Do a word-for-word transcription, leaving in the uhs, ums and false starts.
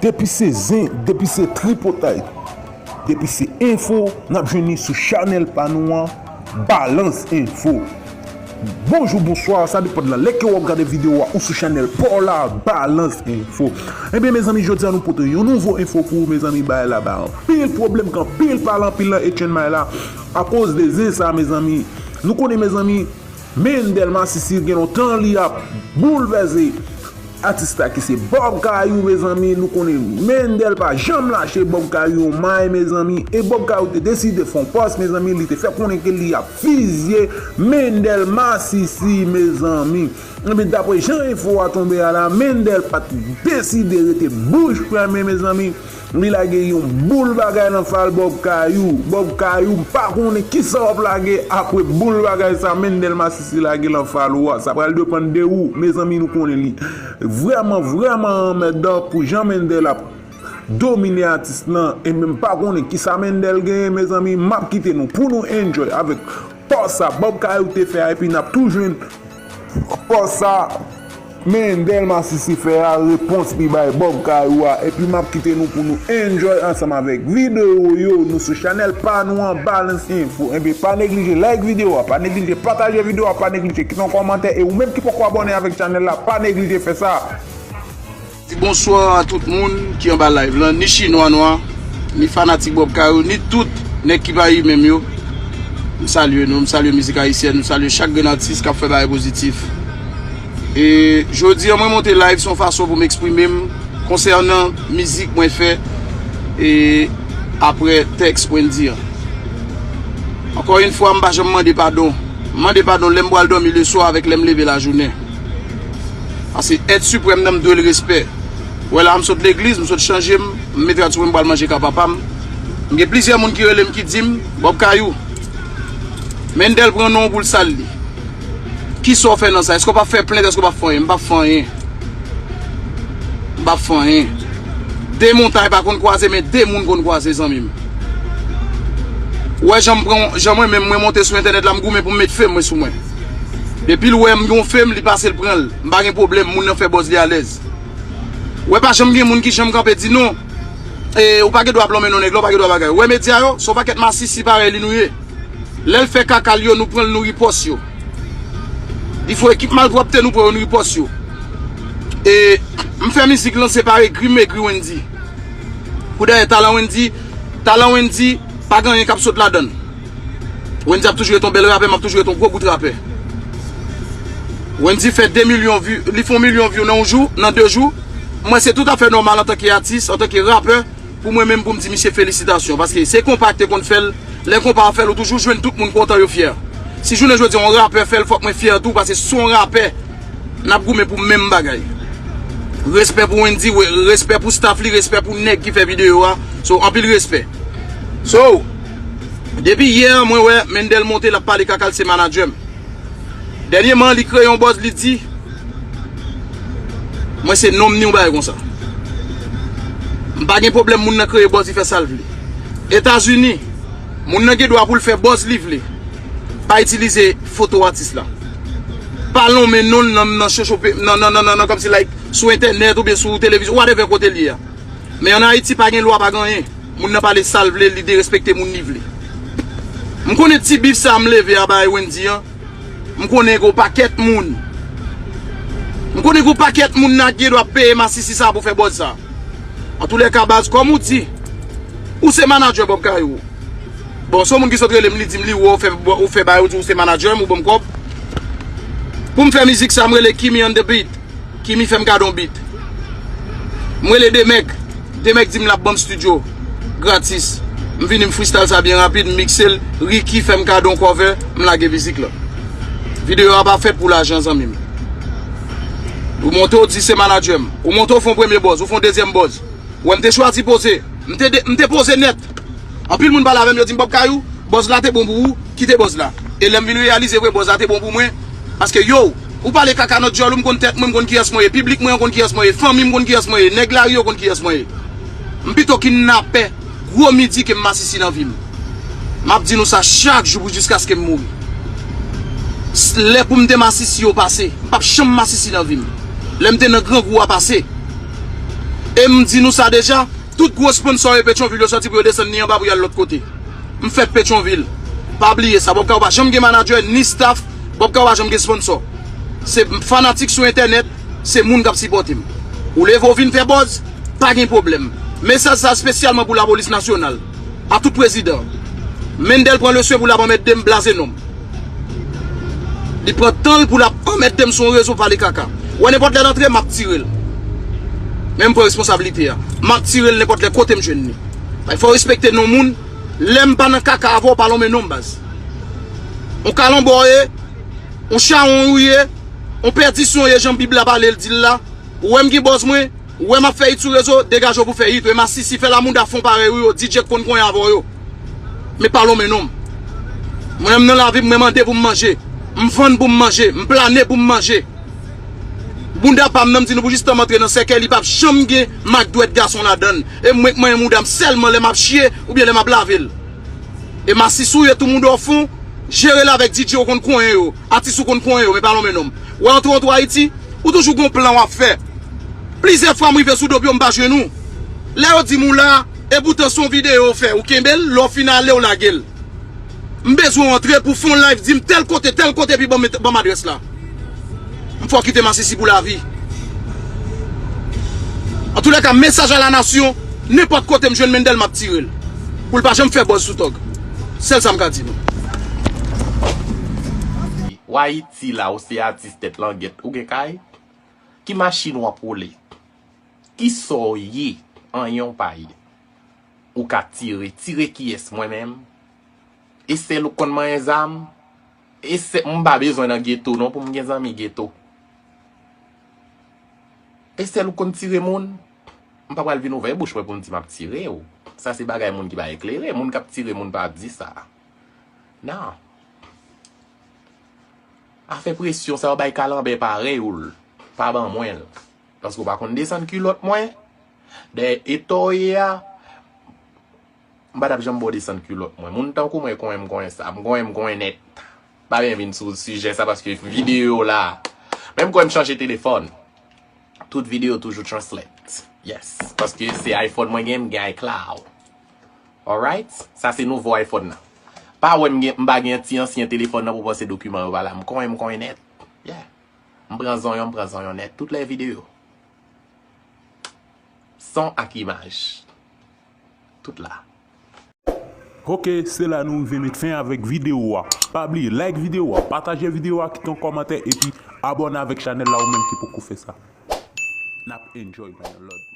Depi se zen, depi se tripotay, depi se enfo, n ap jwenn li sou chanèl pa nou an, Balance Info. Bonjou, bonswa, sa depann nan lè ke w ap gade videyo a ou sou chanèl pa w la, Balance Info. Ebyen, mezanmi, jodi a nou pote yon nouvo enfo pou ou, mezanmi, bagay la ba anpil pwoblèm, ke anpil pale anpil nan H N M I la, akoz de zen sa, mezanmi. Nou konnen, mezanmi, Mendel Masisi gen lontan li ap boulvèse atis la ki se Bob Kayou, mezanmi. Nou konnen Mendel pa janm lache Bob Kayou yon may, mezanmi. E Bob Kayou te deside fè yon pòs, mezanmi. Li te fè konnen ke li ap fizye Mendel Masisi, mezanmi. Ebyen, dapre jan enfo a tonbe a la, Mendel pa t deside rete bouch fèmen, mezanmi. Li lage yon boul bagay nan fal Bob Kayou. Bob Kayou, m pa konnen kisa w ap lage apre boul bagay sa Mendel Masisi lage nan fal ou a. Sa pral depann de ou, mezanmi, nou konnen li vrèman, vrèman anmèdan pou jan Mendel ap domine atis lan. E m pa konnen kisa Mendel genyen, mezanmi. M ap kite nou pou nou enjoy avèk pòs sa Bob Kayou te fè a, epi n ap tou jwenn pòs sa Mendel Masisi fè a, repons li bay Bob Kayou a, epi m ap kite nou pou nou enjoy ansanm avèk videyo yo. Nou sou chanèl pa nou an, Balance Info. Ebyen, pa neglije like videyo a, pa neglije pataje videyo a, pa neglije kite yon kòmantè, e ou menm ki poko abòne avèk chanèl la, pa neglije fè sa. Di bonswa a tout moun ki anba live lan, ni chinwa nwa, ni fanatik Bob Kayou, ni tout nèg ki pa imen yo. M salye nou, m salye mizik ayisyèn, m salye chak grenn atis k ap fè bagay pozitif. E jodi a, mwen monte live se yon fason pou m eksprime m konsènan mizik mwen fè, e apre tèks Wendy an. Ankò yon fwa, m pa janm mande padon. M mande padon lè m pral dòmi leswa avèk lè m leve lajounen. Paske èt siprèm nan, m dwe l respè. Wè la, m sot legliz, m sot chanje m, m mete èt siprèm, m pral manje ka papa m. M gen plizyè moun ki rele m, ki di m, Bob Kayou, Mendel pran non w pou l sal li. Kisa w fè nan sa? Èske w p ap fè plent? Èske w p ap fè anyen? M p ap fè anyen. M p ap fè anyen. De montay pa konn kwaze, men de moun konn kwaze, zanmi m. Ou wè jan m pran, jan mwen menm mwen monte sou entènèt la, m goumen pou m met fem mwen sou mwen. Depi l wè m gen yon fem, li pase l pran l. M pa gen pwoblèm, moun nan fè buzz li alèz. Ou wè pa janm gen moun ki janm kanpe di non. E, ou pa gen dwa blame non nèg la, ou pa gen dwa bagay. Ou wè medya yo, se yon pakèt masisi parèy li nou ye. Lè l fè kaka l yo, nou pran l, nou ripòs yo. Li fè yon ekip malpwòpte, nou pran yo, nou ripòs yo. E m fè mizik lan, se pa egri m egri Wendy. Pou dayè talan Wendy, talan Wendy, pa gen anyen k ap sot ladan l. Wendy ap toujou ret yon bèl rapè, m ap toujou ret yon gwo bout rapè. Wendy fè de milyon vi, li fè yon milyon vi nan yon jou, nan de jou. Mwen, se toutafè nòmal antanke atis, antanke rapè, pou mwen menm pou m di misye felisitasyon, paske se konpa ki te konn fè l. Lè konpa ap fè l, ou toujou jwenn tout moun kontan, yo fyè. Si jounen jodi a yon rapè fè l, fòk mwen fyè tou, paske se yon rapè. N ap goumen pou menm bagay. Respè pou Wendy, we-, respè pou staff li, respè pou nèg ki fè videyo a. So, anpil respè. So, depi yè, mwen wè Mendel monte, l ap pale kaka l, se manadjè m. Dènyèman, li kreye yon buzz, li di, mwen se nonm ni yon bagay konsa. M pa gen pwoblèm moun nan kreye buzz, li fè sa l vle. Etazini, moun nan gen dwa pou l fè buzz li vle. Pa itilize foto atis la. Pa lonmen non l nan, nan chochope, nan, nan, nan, nan, nan, kòmsi like, sou entènèt oubyen sou televizyon, whatever kote l ye a. Men ann Ayiti, pa gen lwa, pa gen anyen. Moun nan pale sa l vle, li derespekte moun li vle. M konnen ti bif sa m leve a bay Wendy an. M konnen gen yon pakèt moun. M konnen gen yon pakèt moun nan ki gen dwa peye masisi sa pou fè buzz sa. Antoulèka, baz, kòm ou di, ou se manadjè Bob Kayou. Bon, se yon moun ki sot rele m, li di m li wè w fè, ou fè bagay, ou di ou se manadjè m, ou ban m kòb. Pou m fè mizik sa, m rele Kimi on the beat. Kimi fè m kado yon beat. M rele Demèk. Demèk di m l ap ban m studio gratis. M vini, m freestyle sa byen rapid, m mikse l. Ricky fè m kado yon cover, m lage mizik la. Videyo a pa fèt pou lajan, zanmi m. Ou monte, ou di se manadjè m. Ou monte, ou fè yon premye buzz, ou fè yon dezyèm buzz. Ou wè m te chwazi poze. M te de-, m te poze nèt. Anpil moun pale avè m, yo di m, Bob Kayou, buzz la te bon pou ou, kite buzz la. E lè m vin reyalize vre, buzz la te bon pou mwen. Paske yo, ou pale kaka nan dyòl ou, m konn tèt mwen, m konn kiyès mwen ye. Piblik mwen an konn kiyès mwen ye. Fanmi m konn kiyès mwen ye. Nèg lari yo konn kiyès mwen ye. M pito kidnapè gwo midi ke m masisi nan vi m. M ap di nou sa chak jou pou jiskaske m mouri. S-, lè pou m te masisi yo pase. M p ap janm masisi nan vi m. Lè m te nan grangou a pase. E m di nou sa deja, tout gwo sponsò yo Petyonvil yo sòti pou yo desann ni anba pou y al lòt kote. M fèt Petyonvil. Pa bliye sa, Bob Karo pa janm gen manadjè ni staff, Bob Karo pa janm gen sponsò. Se fanatik sou entènèt, se moun k ap sipòte m. Ou leve w vin fè buzz, pa gen pwoblèm. Mesaj sa espesyalman pou lapolis nasyonal, a tout prezidan. Mendel pran leswen pou l ap anmède m, blaze non m. Li pran tan l pou l ap anmède m sou yon rezo pale kaka. Ou wè nenpòt lè l antre, m ap tire l. Men m pran responsablite a. M ap tire l nenpòt lè kote m jwenn li. Fò w respekte non moun. Lè m pa nan kaka avè w, pa lonmen non m, baz. On kalanbò w ye, on chawony ou ye, on pèdisyon w ye, jan Bib la pale l di l la. Ou wè m gen buzz mwen, ou wè m ap fè hit sou rezo, degaje w pou fè hit. E masisi fè lamouda fon parèy ou yo, D J k konn konyen avè w yo. Men pa lonmen non m. Mwen menm nan lavi m, mwen mande pou m manje. M vann pou m manje. M plane pou m manje. Bounda pa m nan, m di nou pou jistèman antre nan sèkèy, li p ap janm gen mak dwèt gason ladan l. E mwen k manyen mouda m sèlman lè m ap chye oubyen lè m ap lave l. E masisi w ye tou, mouda w fon, jere l avèk D J ou konn konyen yo, atis ou konn konyen yo, men pa lonmen non m. Ou antre w tou Ayiti, ou toujou gon plan w ap fè. Plizyè fwa m rive sou do pye w, m pa jwenn ou. Lè yo di m ou la, e poutan se yon videyo w fè, ou kenbe l, lè w fin ale, w lage l. M bezwen w antre pou fè yon live, di m tèl kote, tèl kote, epi ban m, ban m adrès la. M fè w kite masisi pou lavi. Antoulèka, mesaj a la nasyon, nenpòt kote m jwenn Mendel, m ap tire l. Pou l pa janm fè buzz sou tòg. Sèl sa m ka di nou. W Ayiti la, ou se atis tèt langèt, ou gen kay? Ki machin w ap woule? Kisa w ye? Anyen w pa ye. Ou ka tire. Tire kiyès? Mwen menm? E sèl ou k konn manyen zam? E sèl, m pa bezwen nan geto non pou m gen zanmi geto. E sèl ou k konn tire moun? M pa pral vin ouvè bouch mwen pou m di m ap tire w. Sa se bagay moun ki pa eklere. Moun k ap tire moun pa ap di sa. Non. Afè presyon sa yo bay kalanbè parèy ou l. Pa ban mwen l. Paske w pa konn desann kilòt mwen. Dèyè eta w ye a, m pa t ap janm ba w desann kilòt mwen. Moun tankou mwen konyen m konyen sa. M konyen m konyen nèt. Pa byen vin sou sijè sa paske videyo la. Menm kwè m chanje telefòn. Tout videyo toujou translate. Yes. Paske se iPhone mwen gen, m gen iCloud. Alright? Sa se nouvo iPhone nan. Pa wè m gen, m pa gen ti ansyen telefòn nan pou panse dokiman yo pa la. M konyen m konyen nèt. Yeah. M pran zonyon, m pran zonyon nèt. Tout lè videyo. Son ak imaj. Tout la. Ok, se la nou rive met fen avèk videyo a. Pa bliye like videyo a, pataje videyo a, kite yon kòmantè epi abòne avèk chanèl la ou menm ki poko fè sa. N ap enjoy nan yon lòt.